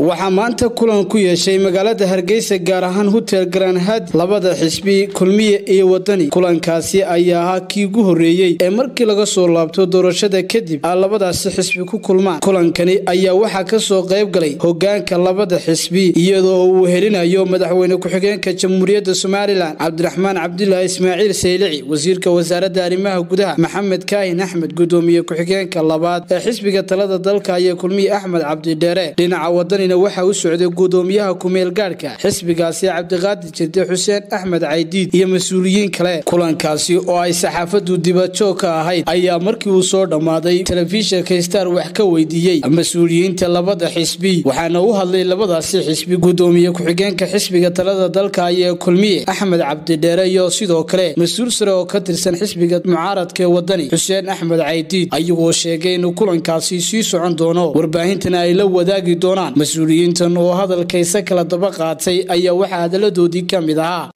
Waxaa maanta kulan ku yeeshay magaalada Hargeysa, gaar ahaan Hotel Grand Hadi, labada xisbi Kulmiye iyo Wadani. Kulankaasi ayaa ahaa kii ugu horreeyey ee markii laga soo laabto doorashada kadib ay labadaasi xisbi ku kulmaan. Kulankani ayaa waxaa kasoo qayb galay hogaanka labada xisbi, iyadoo uu helinayo madaxweyne ku-xigeenka Jamhuuriyadda Somalilan Cabdiraxmaan Cabdilaahi Ismaaciil Saylici, wasiirka wasaaradda arrimaha gudaha Maxamed Kaahin Axmed, gudoomiye ku-xigeenka labaad ee xisbiga talada dalka iyo Kulmiye Axmed Cabdidheere. Dhinaca Wadanina waxaa u socday gudoomiyaha kumeel gaadhka xisbigaasi Cabdiqaadir Jirde Xuseen Axmed Caydiid iyo mas-uuliyiin kale. Kulankaasi oo ay saxaafadu dibadjoog ka ahayd ayaa markii uu soo dhammaaday telefishinka Star wax ka weydiiyey mas-uuliyiinta labada xisbi, waxaana u hadlay labadaasi xisbi gudoomiye ku-xigeenka xisbiga talada dalka iyo Kulmiye Axmed Cabdidheere iyo sidoo kale mas-uul sare oo ka tirsan xisbiga mucaaradka ee Wadani Xuseen Axmed Caydiid, ayagoo sheegay inuu kulankaasi sii socon doono, warbaahintana ay la wadaagi doonaan. Mas-uuliyiintan oo hadalkaysa kala daba qaatay ayaa waxaa hadaladoodii ka mid ahaa: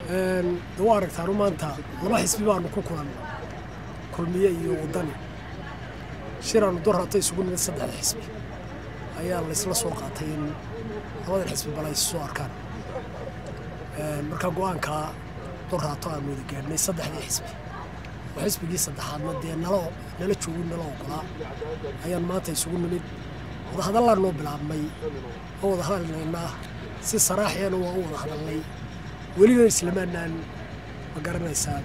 Waa aragtaanu maanta laba xisbi baanu ku kulan, Kulmiye iyo Wadani. Shiraanu dorrata isugu nimid saddexda xisbi ayaa laysla soo qaatay in labadan xisbi bal ay soo arkaan. Markaa go-aankaa dorraato aanu wada gaadhnay saddexdii xisbi oo xisbigii saddexaadna dee nala joogin nala ogolaa ayaan maanta isugu nimid. Wadahadallaan noo bilaabmay oo wada hadalnaynaa, si saraaxiyana waa u wada hadalnay. Welina islamaanaan, ma garanaysaa,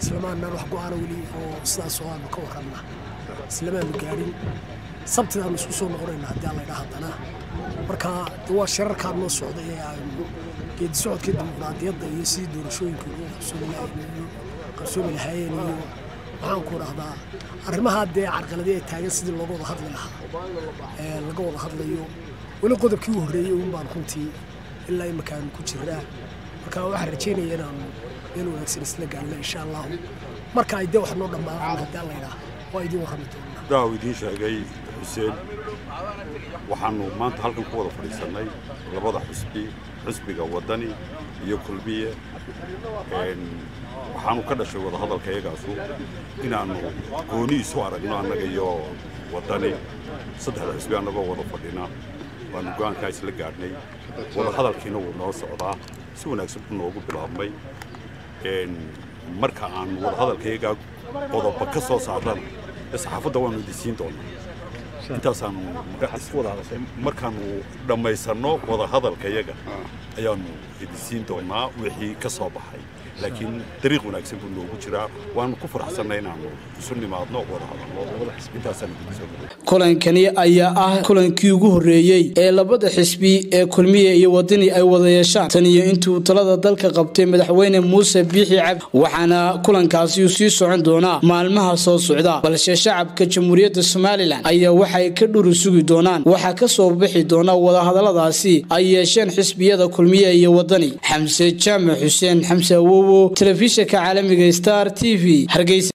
islamaanaan wax go-aana weli oo sidaas oo aanu ka warranna islamaanu gaadhin. Sabtidaanu isku soo noqonayna haddii alla idhaa haddana. Marka de waa shirarkaa noo socday ee aanu geedi socodkii dimuqraadiyadda iyo sidii doorashooyinka ugu qabsoomi lahaayeen iyo maxaan ku dhahdaa arrimahaa dee carqaladii ay taagan sidii looga wada hadli lahaa laga wada hadlayo. Weli qodobkii u horreeyey uun baan runtii ilaa imika aanu ku jiraa. Marka waxaan rajaynaya inaanu meel wanaagsan isla gaarno insha Allahu. Marka ay dee wax noo dhammaadaan haddii alla idhaa waa idiin warrami doonaa. Daa uu idiin sheegay Xuseen, waxaanu maanta halkan ku wada fadhiisannay labada xisbi, xisbiga Waddani iyo Kulmiye. Waxaanu ka dhashay wadahadalka iyagaasu inaannu gooni isu aragno annaga iyo Waddani, saddexda xisbi annagoo wada fadhina waanu go'aankaa isla gaadhnay. Wadahadalkiina wuu noo socdaa, si wanaagsan buu noogu bilaabmay. Marka aanu wadahadalka iyagaa qodoba ka soo saarrana saxaafadda waanu idin siin doonaa. Intaasaanu markaanu dhammaysanno wadahadalka iyaga ayaanu idin siin doonaa wixii ka soo baxay, laakiin dariiq wanaagsan buu noogu jiraa. Waanu ku faraxsannay inaanu isu nimaadno, wada hadalno. Intaasaan idinku soo. Kulankani ayaa ah kulankii ugu horreeyey ee labada xisbi ee Kulmiye iyo Wadani ay wada yeeshaan tan iyo intuu talada dalka qabtay madaxweyne Muuse Biixi Cabdi, waxaana kulankaasi uu sii socon doonaa maalmaha soo socda. Balse shacabka Jamhuuriyadda Somalilan ayaa waxay ka dhuri sugi doonaan waxaa ka soo bixi doona wadahadaladaasi ay yeesheen xisbiyada Kulmiye iyo Wadani. Xamse Jaamac Xuseen, Xamse Awowo, telefishinka caalamiga Star TV, Hargeysa.